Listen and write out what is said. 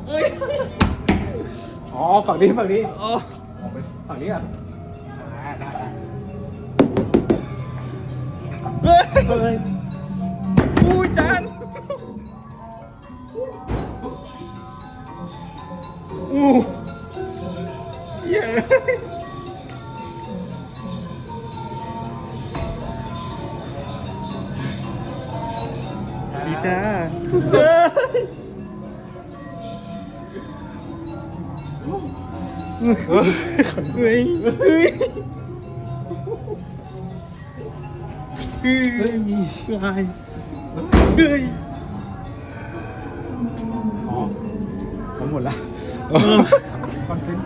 ເອີຍ ອໍ ຝັ່ງນີ້ ຝັ່ງນີ້ ອໍ ຝັ່ງນີ້ອ່ະ ເຮີ້ຍ ເຮີ້ຍ ອູ້ຍ ຈານ ອູ້ ເຢ້ ດີຈ້າ ເຮີ້ຍ ເຮີ້ຍ ເຮີ້ຍ ເຮີ້ຍ ເຮີ້ຍ ເຮີ້ຍ ອໍ ມັນໝົດລະ ເອີ ຄອນເທັນ